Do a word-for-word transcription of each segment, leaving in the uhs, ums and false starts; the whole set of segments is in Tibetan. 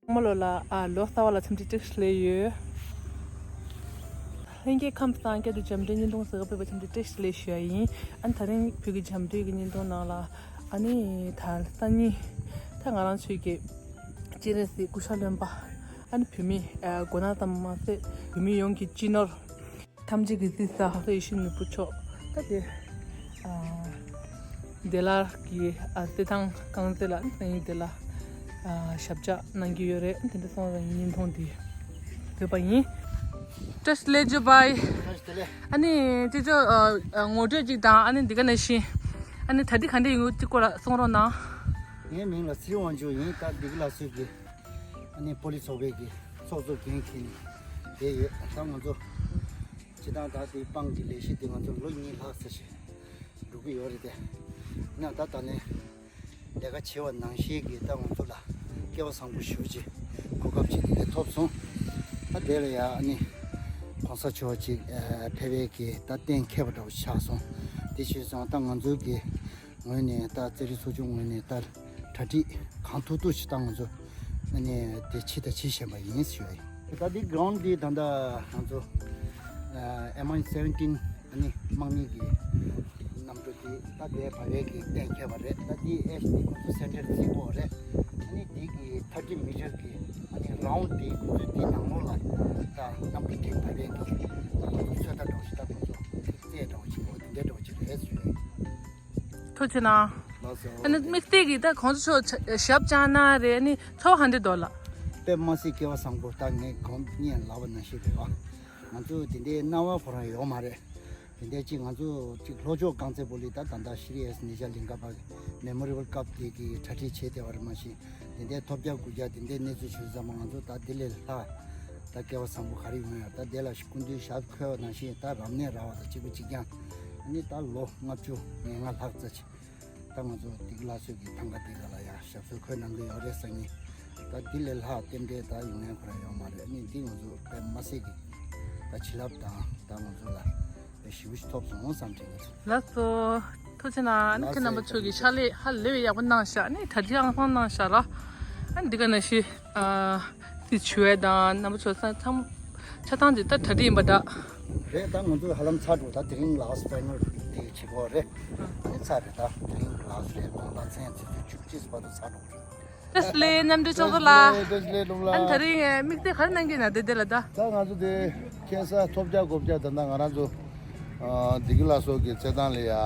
རྨོ་ལོ་ལ་ཨ་ལོ་གསར་བ་ལ་འཚམས་འདྲི་བཀྲ་ཤིས་བདེ་ལེགས་ཡོད། ལྷན་རྒྱས་ཁམས་བཟང་། བསྐྱར་དུ་འཇམ་མགྲིན་བརྙན་ཐུང་གཟིགས་ག་ཕེབས་པ་འཚམས་འདྲི་བཀྲ་ཤིས་བདེ་ལེགས་ཞུ་ཡ་ཡིན། ཨ་ནི་དེ་རིང་བོད་ཀྱི་འཇམ་མགྲིན་གྱི་བརྙན་ཐུང་ནང་ལ་ཨ་ནི་ད་སང་ཉིན་ད་ང་རང་ཚོའི་གི་སྤྱན་རས་གཟིགས་སྐུ་ཤ་རློན་པ། ཨ་ནི་བོད་མི་ཨ་མགོ་ནག་ཙམ་མ་ཟད་བོད་མི་ཡོངས་ཀྱི་སྤྱི་ནོར་ཐམས་ཅད་ཀྱི་གཟིགས་ས་ལྷ་སྐུ་ཡིད་བཞིན་ནོར་བུ་མཆོག་ད་དེ་ཨ་བདེ་ལ་གི་ཨ་རྩེད་ཐང་རྐང་རྩེད་ལ་སང་ཉིན་བདེ་ལ་ཨ་ཞབས་བཅགས་གནང་གི་ཡོད་རེད། དེ་འདྲ་སོང་ཙང་བརྙན་ཐུང་འདི་བཟོས་པ་ཡིན། བཀྲ་ཤིས་བདེ་ལེགས་ཇོ་བྷའི། བཀྲ་ཤིས་བདེ་ལེགས། ཨ་ནི་ཅི་ཅོ་ཨ་ཨ་ངོ་སྤྲོད་ཅིག་དང་། ཨ་ནི་འདི་ག་ནང་བཞིན་ཨ་ནི་གྲ་སྒྲིག་ག་འདྲ་ཡིན་ཅིག་སྐོར་ལ་གསུང་རོགས་གནང་། ངའི་མིང་ལ་ཚེ་རིང་དབང་ཕྱུག་ཡིན། ད་འདི་ག་ལ་སུས་ཀྱི་ཨ་ནི་སྤོ་ལོ་ཚོགས་པའི་གི་ཚོགས་གཙོ་འགན་འཁྱེར་ནས་བསྡད་ཡོད། ད་ང་ཚོ་སྤྱི་བཏང་ད་ལྟའི་སྤང་གི་ལས་གཞི་དེ་ང་ཚོ་ལོ་གཉིས་ལྷག་ཙམ་ཞིག་འགྲོ་གི་ཡོད་རེད་དེ། ཡིན་ན་ད་ད་ནས་ལས་ཀ་བྱེད་པ་ནང་བཞིན་གྱི་ད་ང་ཚོ་ལ་སྐལ་བ་བཟང་པོ་ཞེ་པོ་ཅིག་གོ་སྐབས་ཅིག་དེ་འདྲ་ཐོབ་སོང་། ད་དེ་ལ་ཡ་ཨ་ནི་གོང་ས་མཆོག་ཅིག་ཨ་ཕེབས་པའི་གི་ད་གཏན་འཁེལ་བ་འདྲ་བོ་ཆགས་སོང་། དེ་བྱས་སོང་ད་ང་ཚོ་གི་ངོས་ནས་ད་རྩེད་རིགས་ཚོགས་ཆུང་ངོས་ནས་ད་གྲ་སྒྲིག་གང་ཐུབ་ཐུབ་ཞིག་ད་ང་ཚོ་ཨ་ནི་དེ་བྱེད་དང་བྱེད་བཞིན་པ་ཡིན་ཞུ་ཡ་ཡིན། ད་འདི་གྲོན་འདི་ད་ལྟ་ང་ཚོ་ཨ་ཨེམ་ཨའི་སེ་བེན་ཊིན་ཨ་ནི་དམག་མི་གི་གནམ་གྲུ་འདི་ད་དེ་བ་བའི་གི་གཏན་འཁེལ་བ་རེད། ད་འདི་ཨེ་ཤི་འདི་ཁོ་ཚོ་སེན་ཊར་རྩིས་པོ་རེད། ཨ་ནི་འདི་གི་ཐར་ཊི་མི་ཊར་གི་ཨ་ནི་རའུན་ཌི་འདི་ཁོ་ཚོ་འདི་ནང་ལོགས་ལ་ད་གནམ་གྲུ་འདི་བ་བའི་གི་ད་ཁོ་ཚོ་ཚོད་ལྟ་འདྲ་བོ་ཞིག་ད་ཁོ་ཚོ་རྩེད་འདྲ་བོ་ཞིག་འོ་འདི་འདྲ་འདྲ་བོ་ཞིག་རེད་ཟེར། ཐུགས་རྗེ་གནང་། ལགས་སོ། ཨ་ནི་དམིགས་བསལ་གྱིས་ད་གོང་ས་མཆོག་ཞབས་བཅགས་གནང་རེད། ཨ་ནི་ཚོར་བ་ག་འདྲ་འདུག་ལགས། དཔེ་མ་སྲིད་སྐལ་བ་བཟང་པོ། ད་ངས་གོང་ཉིན་ལབ་པ་ནང་བཞིན་རེད་བ། ང་ཚོ་དེ་འདྲའི་སྣང་བ་ཁོ་རང་ཡོད་མ་རེད། དེ་འདྲའི་ཅིག་ང་ཚོ་ཅིག་ལྷོ་ཕྱོགས་རྐང་རྩེད་སྤོ་ལོ་ད་ད་ལྟ་ཤྲི་ཨེས་ནི་ཇ་ལིང་ག་པ་མེ་མོ་རི་ཝལ་ཀབ་དེ་གི་གྲ་སྒྲིག་བྱས་བསྡད་པ་རེད། མ་གཞི་དེ་འདྲའི་ཐོབ་རྒྱག་དགུ་རྒྱག་དེ་འདྲའི་གནས་ཚུལ་བྱུང་ཙང་མ་ང་ཚོ་ད་དེ་ལས་ལྷག་ད་སྐལ་བ་བཟང་པོ་ག་རེ་ཡོང་ཡ། ད་དེ་ལ་སྐུ་མདུན་ཞབས་འཁོལ་བ་ནང་བཞིན་ད་རབ་གནས་ར་བ་དང་གཅིག་པ་གཅིག་རྐྱང་། ཨ་ནི་ད་ལོ་ལྔ་བཅུ་ང་ལྔ་ལྷག་ཙམ་ཅིག་ད་ང་ཚོ་འདི་ག་ལ་སོགས་ཀྱི་ཐང་ག་འདི་ག་ལ་ཡང་ཞབས་སོར་འཁོད་གནང་གི་ཡོད་རེད་སང་ཉིན། ད་འདི་ལས་ལྷག་རྟེན་འབྲེལ་ད་ཡོང་ཡ་ཁོ་རང་ཡོད་མ་རེད། ཨ་ནི་འདི་ང་ཚོ་དཔེ་མ་སྲིད་ཀྱི་ད་བྱིན་རླབས་དང་ད་ང་ཚོ་ལ་དཔེ་ཞེ་པོ་ཞིག་ཐོབ་སོང་བསམ་དྲན་གྱི་འདུག་ལགས་སོ། ཐུགས་རྗེ་གནང་། ཨ་ནི་ལགས་སོ། ཁྱེད་རྣམ་པ་ཚོ་གི་ཕྱག་ལས་ཧ་ལས་པའི་ཡག་པོ་གནང་ཤག་ཨ་ནི་གྲ་སྒྲིག་ཨང་སང་གནང་ཤག་ལ། ཨ་ནི་འདི་ག་ནང་བཞིན་ཨ་དེ་བྱུས་དང་རྣམ་པ་ཚོ་ཚང་ཚང་ཆ་ཚང་འདི་ལྟར་གྲ་སྒྲིག་ཡིན་པ་འདྲ། རེད། ད་ང་ཚོ་ཧ་ལམ་ཚར་འགྲོ། ད་དེ་རིང་ལ་ཕའི་ནལ་དེ་བྱེད་དགོས་རེད། ཨ་ནི་ཚར་རེད། ད་དེ་རིང་ལ་ཕ་རེད། དགོང་དག་མཚན་ཚེས་བཅུ་གཅིག་བར་དུ་ཚར་འགྲོ་གི་རེད། བཀྲ་ཤིས་བདེ་ལེགས་མཉམ་འབྲེལ་ཚོགས་གཙོ་ལགས། བཀྲ་ཤིས་བདེ་ལེགས་ལུང་ལགས། ཨ་ནི་དེ་རིང་དམིགས་བསལ་ག་རེ་གནང་གི་ཡིན་ན་དེ་དེ་ལ་ད། ད་ང་ཚོ་དེ་ཁ་སང་ཐོབ་རྒྱག་གོ་རྒྱག་ད་ལྟ་ང་རང་ཚོ་ཨ་འདི་ག་ལ་སོགས་ཀྱི་རྩེད་ཐང་ལ་ཡ་ཨ་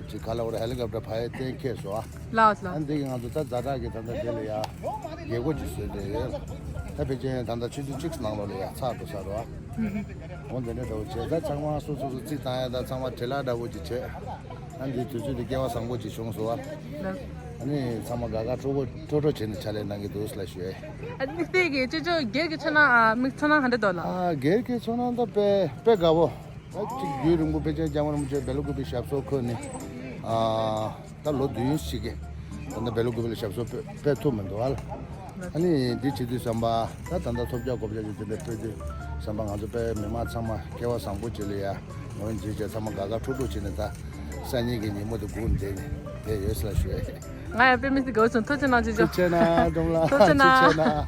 ཅིག་ག་ལ་བར་ཧེ་ལི་ཀོབ་ཊར་ཕ་ཡ་གཏན་འཁེལ་སོང་ཨ། ལགས་ལགས། ཨ་འདི་གི་ང་ཚོ་ད་ཛ་དྲག་གི་ད་ལྟ་དེ་ལ་ཡ་རྒྱལ་སྒོ་ཅིག་བཟོས་བསྡད་ཡོད། ད་ཕལ་ཆེར་ད་ལྟ་ཆུ་ཚོད་གཅིག་ནང་ལོགས་ལ་ཡ་ཚར་འགྲོ་ས་རེད་ཨ། འོ་འདི་འདྲ་འདྲ་བོ་བྱས། ད་ཚང་མ་སོ་སོ་སོ་རྩིས་བཏང་ཡ་ད་ཚང་མ་བྲེལ་བ་འདྲ་བོ་ཅིག་བྱས། ཨ་འདི་དུས་ཚོད་འདི་སྐལ་བ་བཟང་པོ་ཅིག་བྱུང་སོང་ཨ། ལགས། ཨ་ནི་ཚང་མ་དགའ་དགའ་སྤྲོ་པོ་སྤྲོ་སྤྲོ་བྱས་ནས་ཕྱག་ལས་གནང་གི་འདུག་ལ་ཞུ་ཡས། ཨ་ནི་དམིགས་བསལ་གྱི་ཅོ་ཅོ་སྒེར་གྱི་ཚོར་སྣང་ཨ་མིག་ཚོར་སྣང་ག་འདྲ་འདུག་ལགས། ཨ་སྒེར་གྱི་ཚོར་སྣང་ད་དཔེ་དཔེ་དགའ་བོ། ད་ཅིག་རྒྱུན་རིང་པོ་ཕལ་ཆེར་རྒྱལ་བ་རིན་པོ་ཆེ་སྦེལ་ཀོབ་པའི་ཞབས་སོར་འཁོད་ནས་ཨ་ད་ལོ་བདུན་ཞིག་གི་ད་ལྟ་སྦེལ་ཀོབ་ལ་ཞབས་སོར་ཕེབས་ཕེབས་ཐུབ་མི་འདུག་ཨ། ཨ་ནི་འདི་བྱེད་དུས་ཙམ་པ་ད་ད་ལྟ་ཐོབ་རྒྱག་གོ་རྒྱག་ཅིག་དེ་འདྲ་སྤྲོད་དུས་ཙམ་པ་ང་ཚོ་དཔེ་མི་མང་ཚང་མ་སྐལ་བ་བཟང་པོ་ཅིག་ལ་ཡ་ངོས་འཛིན་བྱས། ཚང་མ་དགའ་དགའ་སྤྲོ་སྤྲོ་བྱས་ནས་ད་སང་ཉིན་གྱི་ཉིན་མོ་དེ་སྒུག་བསྡད་ནས་བསྡད་ཡོད་ཟེར་ལ་ཞུ་ཡས། ང་ཡང་དཔེ་མི་སྲིད་དགའ་བོ་བྱུང་། ཐུགས་རྗེ་གནང་ཅོ་ཅོ། ཐུགས་རྗེ་གནང་འཛོམས་ལགས། ཐུགས་རྗེ་གནང་། ཐུགས་རྗེ་གནང་།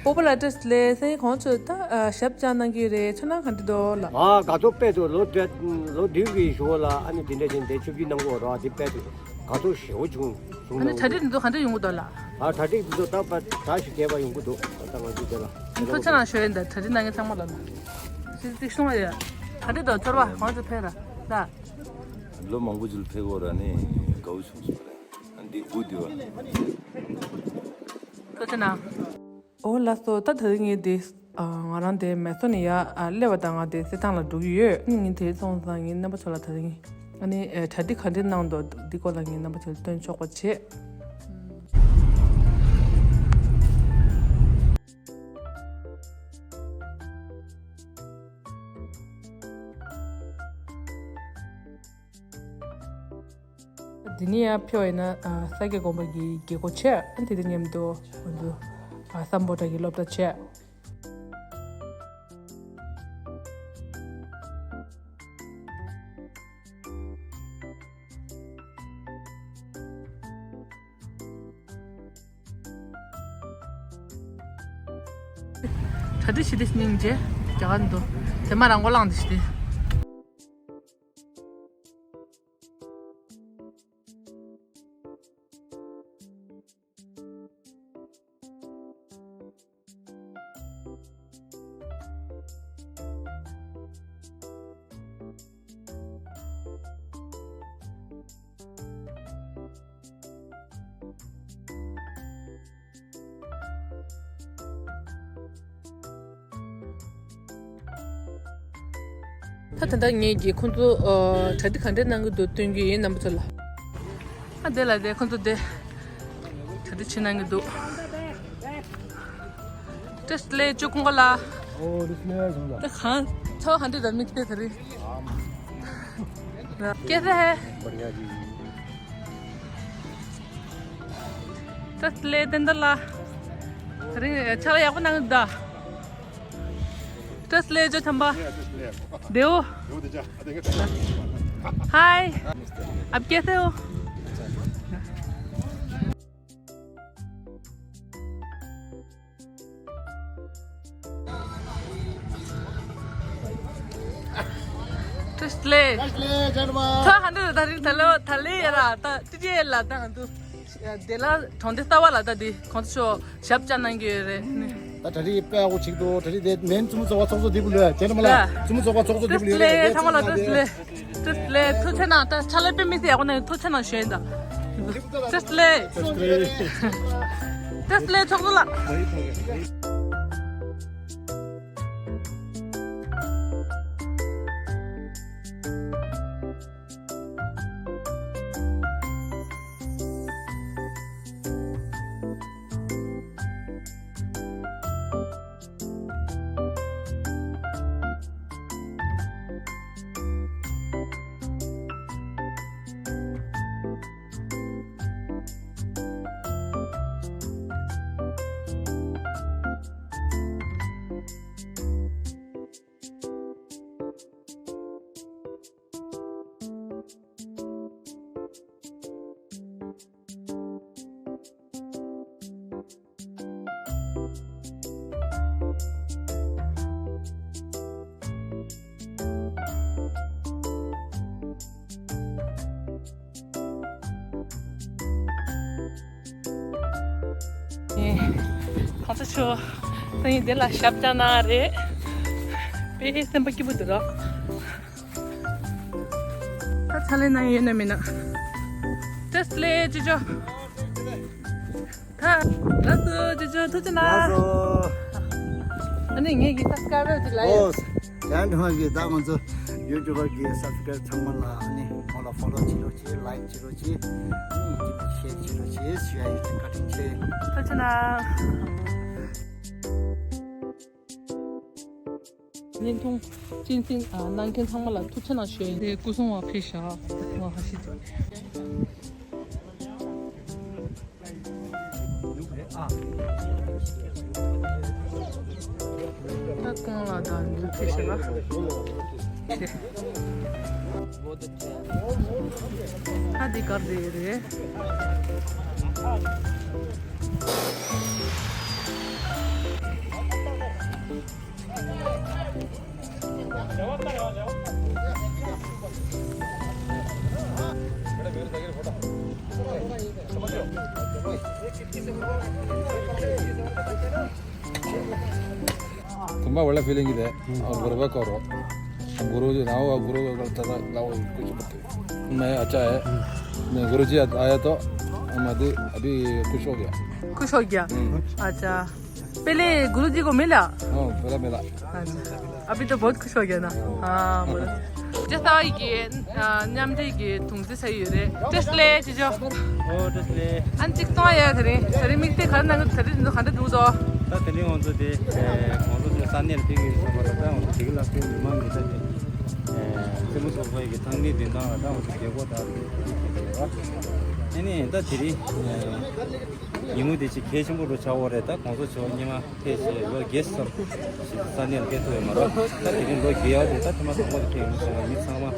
སྤོ་བོ་ལགས་བཀྲ་ཤིས་བདེ་ལེགས། སང་ཉིན་གོང་ཚོས་ད་ཨ་ཞབས་བཅགས་གནང་གི་རེད། ཚོར་སྣང་ག་འདྲ་འདུག་ལགས། ཨ་དགའ་ཚོར་དཔེ་འདུག་ལོ་བདུན་ལོ་བདུན་གྱི་གཞུག་ལ་ཨ་ནི་དེ་འདྲ་བྱས་འདི་ཆུ་བཞི་གནང་གི་ཡོད་རེད་བ། དེ་དཔེ་འདུག་དགའ་ཚོར་ཞེ་པོ་བྱུང་བྱུང་། ཨ་ནི་གནང་གྲ་སྒྲིག་འདི་ཚོ་ག་འདྲ་ཡོང་གི་འདུག་ལགས། ཨ་གྲ་སྒྲིག་འདི་ཚོ་ད་ཕར་གྲ་ཞིག་རྒྱས་པ་ཡོང་གི་འདུག་ད་ང་ཚོ་དེ་ལ་ཐུགས་རྗེ་གནང་ཞུ་ཡས་ཡིན། ད་གྲ་སྒྲིག་གནང་མཁན་ཚང་མ་ལ་ལ་ཅིག་ཅིག་གསུང་བ་ཡོད། ག་འདྲ་འདུག་ཚོར་བ། གོང་ཚོ་ཕེབས་ར་ད། ལོ་མང་པོ་ཅིག་ལ་ཕེབས་ཡོད་ར་ནི་དགའ་བོ་བྱུང་སོང་རེད། ཨ་འདི་སྒུག་བསྡད་པ། ཐུགས་རྗེ་གནང་། ཨོ་ལགས་སོ། ད་ད་རིང་ངས་དེ་ཨ་ང་རང་དེ་མེ་སོ་ནས་ཡར་ཨ་སླེབས་པ་དང་ང་དེ་རྩེད་ཐང་ལ་འགྲོ་གི་ཡོད། ཨ་ནི་ངས་དེ་སོང་ཙང་ངས་རྣམ་པ་ཚོ་ལ་ད་རིང་ཨ་ནི་ཨ་གྲ་སྒྲིག་ག་འདྲ་གནང་འདུག་འདི་སྐོར་ལ་ངས་རྣམ་པ་ཚོ་ལ་སྟོན་ཆོག་པ་བྱེད། འདི་ནས་ཡར་ཕེབས་པ་ཡིན་ན་ཨ་ས་སྐྱ་དགོན་པ་གི་རྒྱལ་སྒོ་ཕྱེ། ཨ་དེ་དང་མཉམ་དུ་ང་ཚོ་ཨ་སམ་བྷོ་ཊ་གི་སློབ་གྲྭ་ཕྱེ། གྲ་སྒྲིག་བྱེད་དེ་སྙིང་རྗེ། རྒྱ་གར་འདུག་དེ་མ་རང་མགོ་ལངས་དེ་ཞིག་དེ། ད་ད་ལྟ་ངེད་ཀྱིས་ཁོང་ཚོ་ཨ་གྲ་སྒྲིག་ག་འདྲས་གནང་གི་འདུག་སྟོན་གྱི་ཡིན་རྣམ་པ་ཚོ་ལ། ཨ་དེ་ལ་དེ་ཁོང་ཚོ་དེ་གྲ་སྒྲིག་བྱེད་གནང་གི་འདུག་བཀྲ་ཤིས་བདེ་ལེགས་ཅོ་ཀུན་དགའ་ལགས། ཨོ་བཀྲ་ཤིས་བདེ་ལེགས་ཟུང་ལ། ད་གང་ཚོ་ག་འདྲས་དང་མིག་དཔེ་ད་རེད། कैसे है? बढ़िया जी। བཀྲ་ཤིས་བདེ་ལེགས་བསྟན་དར་ལགས། ད་རིང་ཕྱག་ལས་ཡག་པོ་གནང་གི་འདུག་བཀྲ་ཤིས་བདེ་ལེགས་ཅོ་ཆམ་པ། བདེ་པོ། हाय। आप कैसे हो? བཀྲ་ཤིས་བདེ་ལེགས། བཀྲ་ཤིས་བདེ་ལེགས། ཚོ་ཧ་འདི་ད་རིང་ད་ལོ་ད་ལེ་ཡ་ར་ད་ཏི་ཅེ་ལ་ད་ང་ཚོ་དེ་ལ་གྲོང་སྡེ་གསར་པ་ལ་ད་དེ་ཁོང་ཚོ་ཞབས་བཅར་གནང་གི་ཡོད་རེད། ད་གྲ་སྒྲིག་དཔེ་ཡག་པོ་ཅིག་འདུག་གྲ་སྒྲིག་དེ་མེན་བཙུན་མོ་ཚོགས་པ་ཚོགས་གཙོ་འདི་བུ་ལོས་བྱས་ན་མ་ལ་ལ། བཙུན་མོ་ཚོགས་པ་ཚོགས་གཙོ་འདི་བུ་ལོས་བཀྲ་ཤིས་བདེ་ལེགས། ཚང་མ་ལ་བཀྲ་ཤིས་བདེ་ལེགས། ཐུགས་རྗེ་གནང་། ད་ཕྱག་ལས་དཔེ་མི་སྲིད་ཡག་པོ་གནང་། ཐུགས་རྗེ་གནང་ཞུ་ཡིན་ད། བཀྲ་ཤིས་བདེ་ལེགས། བཀྲ་ཤིས་བདེ་ལེགས་ཚོགས་གཙོ་ལགས། གང་ཚ་ཆུ་སང་ཉིན་དེ་ལ་ཞབས་བཅར་གནང་རེད། དཔེ་སེམས་པ་སྐྱིད་པོ་འདུག་རོགས། ད་ཚ་ལེ་ན་ཡོད་ན་མིན་ན། བཀྲ་ཤིས་བདེ་ལེགས་ཅོ་ཅོ། ད་ལགས་སོ་ཅོ་ཅོ་ཐུགས་རྗེ་གནང་། ལགས་སོ། ཨ་ནི་ངེད་ཀྱི་སབ་སི་ཀ་རའི་བར་ཅིག་ལ་ཡོད། ཨོ། ཡང་དྲང་གི་ད་ང་ཚོ་ཡུ་ཊུབ་པར་གྱི་སབ་སི་ཀ་རའི་བར་ཚང་མ་ལ་ཨ་ནི་ཁོང་ལ་ཕོ་ལོ་བྱེད་རོགས་བྱེད། ལའིཀ་བྱེད་རོགས་བྱེད། ཨ་ནི་ཡིན་གཅིག་པ་ཤེར་བྱེད་རོགས་བྱེད་ཞུ་ཡ་ཡོད། བཀའ་དྲིན་ཆེ། ཐུགས་རྗེ་གནང་། བརྙན་ཐུང་སྤྱན་འཛིན་གནང་མཁན་ཚང་མ་ལ་ཐུགས་རྗེ་གནང་ཞུ་ཡ་ཡིན། དེ་སྐུ་སྲུང་བ་ཕེབས་ཤག་ང་ཧ་ཤི་ཏུ། ད་གང་ལ་ད་འདུག་ཕེབས་ཤག་ད་འདི་གར་དེ་རེད། तुम्हारा बड़ा फीलिंग है। और गुरु का करो। गुरु जी ना हो, गुरु का करता था, लाओ कुछ बता। मैं अच्छा है। नहीं, गुरु जी आया तो हम अभी, अभी खुश हो गया। खुश हो गया। हम्म। अच्छा। पहले गुरु जी को मिला? हाँ, पहले मिला। अच्छा। अभी तो बहुत खुश हो गया ना? हाँ, बोलो। ཅེས་ས་ཡི་གེ་མཉམ་འབྲེལ་གྱི་དུང་རྩེ་ས་ཡོད་རེད། བཀྲ་ཤིས་བདེ་ལེགས་ཅོ་ཅོ། ཨོ་བཀྲ་ཤིས་བདེ་ལེགས། ཨ་ནི་གཅིག་གཏོང་ཡ་དེ་རིང་ད་རིང་དམིགས་བསལ་ག་རེ་གནང་གི། ད་རིང་འདི་ཚོ་ག་འདྲ་འདུག་དོ། ད་དེ་རིང་ང་ཚོ་དེ་ང་ཚོ་དེ་ས་གནས་ལ་ཕེབས་ཀྱི་ཡོད་ས་མ་རེད། ད་ང་ཚོ་དེ་གི་ལ་ཕེབས་མི་མང་གི་ད་དེ་རྩེད་མོ་ཚོགས་པ་ཡི་གི་ཐང་ནི་འདི་དང་ད་ང་ཚོ་རྒྱལ་སྒོ་ད་ཨ་ནི་ད་དེ་རིང་ཉིན་མོ་དེ་ཅིག་གལ་ཆེན་པོ་རུ་ཆགས་ཡོད་རེད། ད་གོང་ས་མཆོག་སྔོན་མ་ཕེབས་བྱས་ལོ་བརྒྱད་ཙམ་ཞིག་ས་གནས་ལ་ཕེབས་ཐུབ་ཡོད་མ་རེད། ད་དེ་རིང་ལོ་བརྒྱད་ཡར་དེ་ད་ཐེངས་མ་དང་པོ་དེ་ཕེབས་ཡིན་ཟེར་བ་མི་ཚང་མ་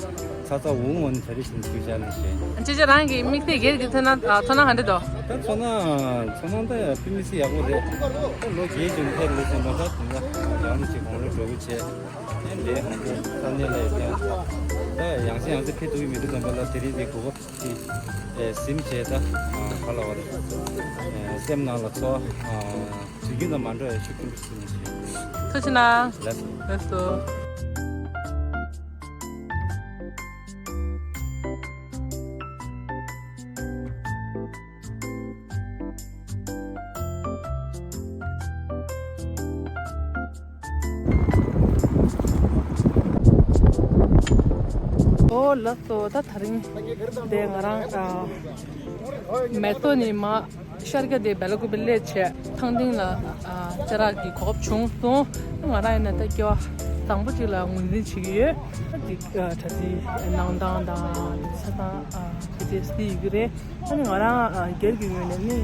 ཚ་ཚ་འུར་འུར་ནས་གྲ་སྒྲིག་བྱས་ནས་ཞུས་བཞག་ནས་ཞུས། ཅེ་ཅེ་རང་གི་དམིགས་གཏད་སྒེར་གྱི་ཚོར་སྣང་ཨ་ཚོར་སྣང་ག་འདྲ་འདུག་ད་ཚོར་སྣང་ཚོར་སྣང་ད་ཡང་དཔེ་མི་སྲིད་ཡག་པོ་རེད། ད་ལོ་བརྒྱད་ཅིག་ཕེབས་ལས་ཟིན་པ་ད་དེ་འདྲ་ཡག་མོ་ཅིག་དགུང་ལོ་འགྲོ་གི་བྱས། ཨེ་འདྲའི་ཧང་ཀོང་ས་གནས་ལ་ཡོད་ཀྱང་ད་ཡང་སེ་ཡང་སེ་ཕེབས་ཐུབ་ཀྱི་མི་འདུག་བསམ་པ་ལ་དེ་རིང་འདི་གོ་སྐབས་ཀྱི་ཨེ་ཟིན་བྱས་ད་ག་ལ་བ་རེད། ཨེ་སེམས་ནང་ལ་ཚོར་ཨ་དུས་རྒྱུན་དང་མ་འདྲ་བའི་ཤུགས་རྐྱེན་འདུག་ཟེར་ནས་ཞུས། ཐུགས་རྗེ་གནང་། ལགས་སོ། ལགས་སོ། ཨོ་ལགས་སོ། ད་དེ་རིང་འདི་ང་རང་ཨ་མེ་སོ་ནས་མར་ཤར་རྒྱག་དེ་བེ་ལ་ཀུ་པེ་སླེབས་བྱས་ཐང་སྟེང་ལ་ཨ་ཅ་རག་གི་གོ་སྐབས་བྱུང་སོང་། ང་རང་ཡིན་ན་ད་སྐྱེ་བ་བཟང་པོ་ཅིག་ལ་ངོས་འཛིན་བྱེད་ཀྱི་ཡོད། ད་འདི་ཨ་གྲ་སྒྲིག་གནང་སྟངས་དང་ཆ་ཚང་ཨ་ག་ཚོད་སྲིད་ཡོད་ཀྱི་རེད། ཨ་ནི་ང་རང་ཨ་སྒེར་གྱི་ངོས་ནས་ནི་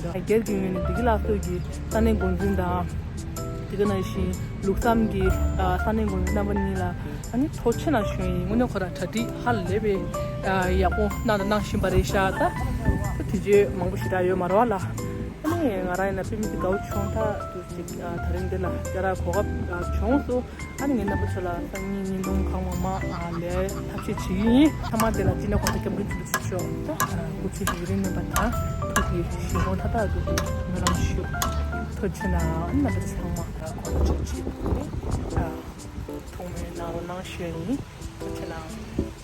ཨ་སྒེར་གྱི་ངོས་ནས་བདེ་སྐྱིད་ལགས་སོ་གི་ས་གནས་འགོ་འཛིན་དང་། དེ་ག་ནང་བཞིན་ལུགས་བསམ་གྱི་ཨ་ས་གནས་འགོ་འཛིན་རྣམ་པ་གཉིས་ལ་ཨ་ནི་ཐུགས་རྗེ་ཆེ་གནང་ཞུ་ཡིན། དངོས་གནས་ཁོ་རང་གྲ་སྒྲིག་ཧ་ལས་པའི་ཨ་ཡག་པོ་གནང་དང་གནང་བཞིན་པ་རེད་ཤག་ད་ད་དུས་ཚོད་མང་པོ་ཞེ་དྲག་ཡོད་མ་རེད་བ་ལ། ཨ་ནི་ང་རང་ཡིན་ན་དཔེ་མི་སྲིད་དགའ་བོ་བྱུང་། ད་དུས་ཅིག་ཨ་དེ་རིང་འདི་ལ་ཅ་རག་གོ་སྐབས་ཨ་བྱུང་སོང་། ཨ་ནི་ངའི་རྣམ་པ་ཚོ་ལ་སང་ཉིན་བརྙན་ཐུང་གང་མང་མང་ཨ་ལས་ཐབས་ཤེས་བྱེད་ཀྱི་ཡིན། ཚང་མ་དེ་ལ་སྤྱི་ནས་གོ་ས་སྐྱབས་མགོན་ཆེན་པོ་ཆེ་མཆོག་ད་སྐུ་ཚེ་ཡུན་རིང་གནས་པ་དང་ཐུགས་ཀྱི་བཞེད་དགོངས་མཐའ་དག་ཏུ་སྨོན་ལམ་ཞུ། ཐུགས་རྗེ་གནང་། ཨ་ནི་རྣམ་པ་ཚང་མ་གོ་ལ་ཆོག་ཆེད་དུ་ནི་ཐུགས་སྨོན་གནང་རོགས་གནང་ཞུ་ཡ་ཡིན། ཐུགས་རྗེ་གནང་།